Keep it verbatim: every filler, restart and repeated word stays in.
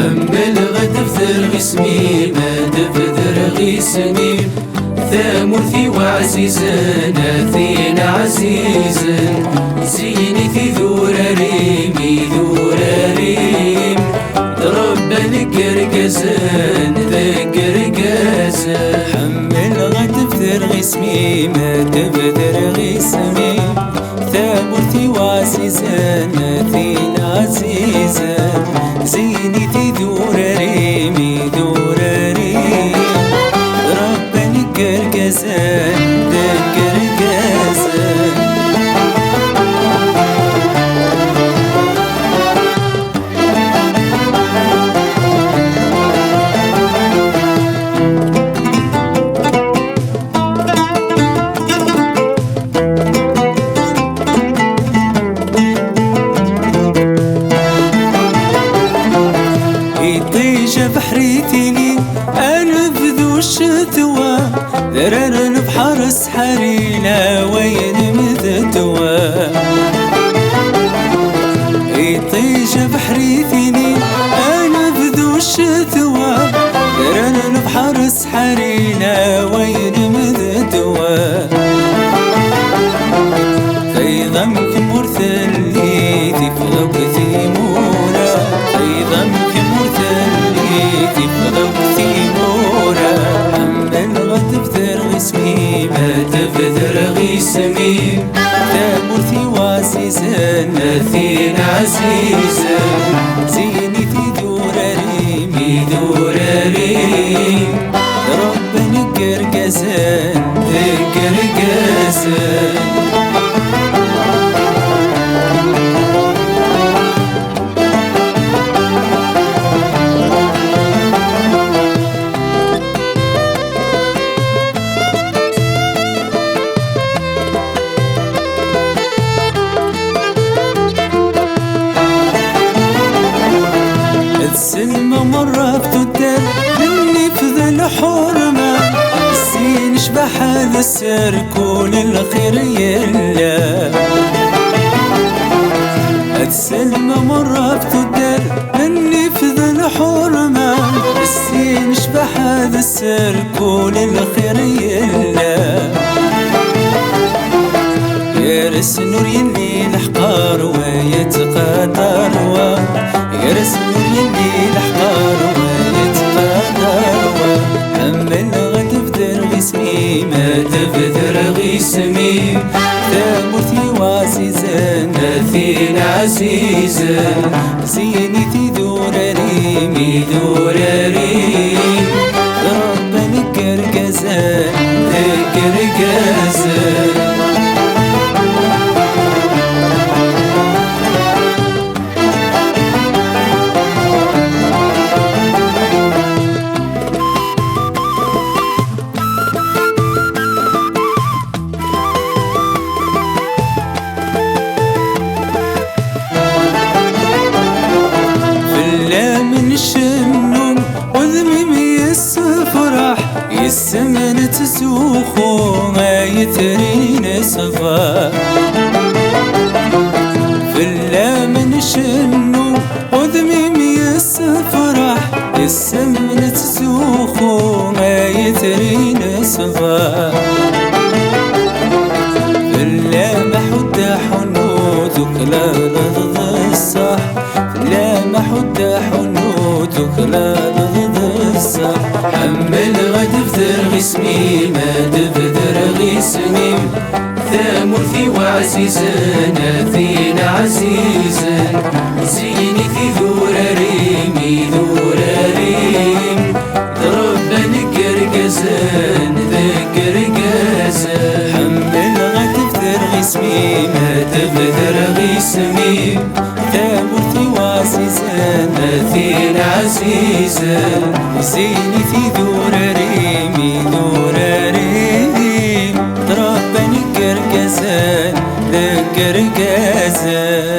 Ḥemmleɣ ad bderɣ isem-im, ad bderɣ isem-im. Tamurt-iw ɛzizen, a tin ɛzizen. Zeyyen-it idurar-im, idurar-im. Rebban deg yergazen, deg yergazen. Ḥemmleɣ ad bderɣ isem-im, ad bderɣ isem-im. Tamurt-iw ɛzizen, a tin ɛzizen. Zeyyen-it idurar-im, idurar-im. Rebban deg yergazen, deg yergazen. Iṭij abeḥri tili, anebdu ccetwa, drar lebḥer sḥari, lawayen mdedwa. Iṭij abeḥri tili, anebdu ccetwa, drar lebḥer sḥari, lawayen mdedwa. Tayeḍ am kemm ur telli, tifeḍ akk timura. Tayeḍ am kemm ur telli, tifeḍ akk timura. Ḥemmleɣ ad bderɣ isem-im, ad bderɣ isem-im. Tamurt-iw ɛzizen, a tin ɛzizen. Zeyyen-it idurar-im, idurar-im. Rebban deg yergazen, deg yergazen. Ad sellmeɣ merra ɣef tuddar, nnif d lḥurma, sin ccbaḥa d sser. Kul lxir yella. Ad sellmeɣ merra ɣef tuddar, nnif d lḥurma, sin ccbaḥa d sser, kul lxir yella. Gar-asen ur yelli leḥqar wa yettqadar wa. Gar-asen ur yelli leḥqar wa yettqadar wa. Ḥemmleɣ ad bderɣ isem-im, ad bderɣ isem-im. Tamurt-iw ɛzizen, a tin ɛzizen. Zeyyen-it idurar-im, idurar-im. Rebban deg yergazen, deg yergazen. Fell-am ncennu, udem-im yessefraḥ, yes-m nettzuxxu, ay itri n ṣṣbeḥ. Fell-am ncennu, udem-im yessefraḥ, yes-m nettzuxxu, ay itri n ṣṣbeḥ. Fell-am aḥuddu aḥunnu, tuklaleḍ d ṣṣeḥ. Fell-am aḥuddu aḥunnu, tuklaleḍ d ṣṣeḥ. Ḥemmleɣ ad bderɣ isem-im, ad bderɣ isem-im. Tamurt-iw ɛzizen, a tin ɛzizen. Zeyyen-it idurar-im, idurar-im. Rebban deg Isem-im ad tebder ɣ isem-im, tamurt-iw ɛzizen, a tin ɛzizen, zinit idurar-im, idurar-im, ttrebban deg irgazen, deg irgazen.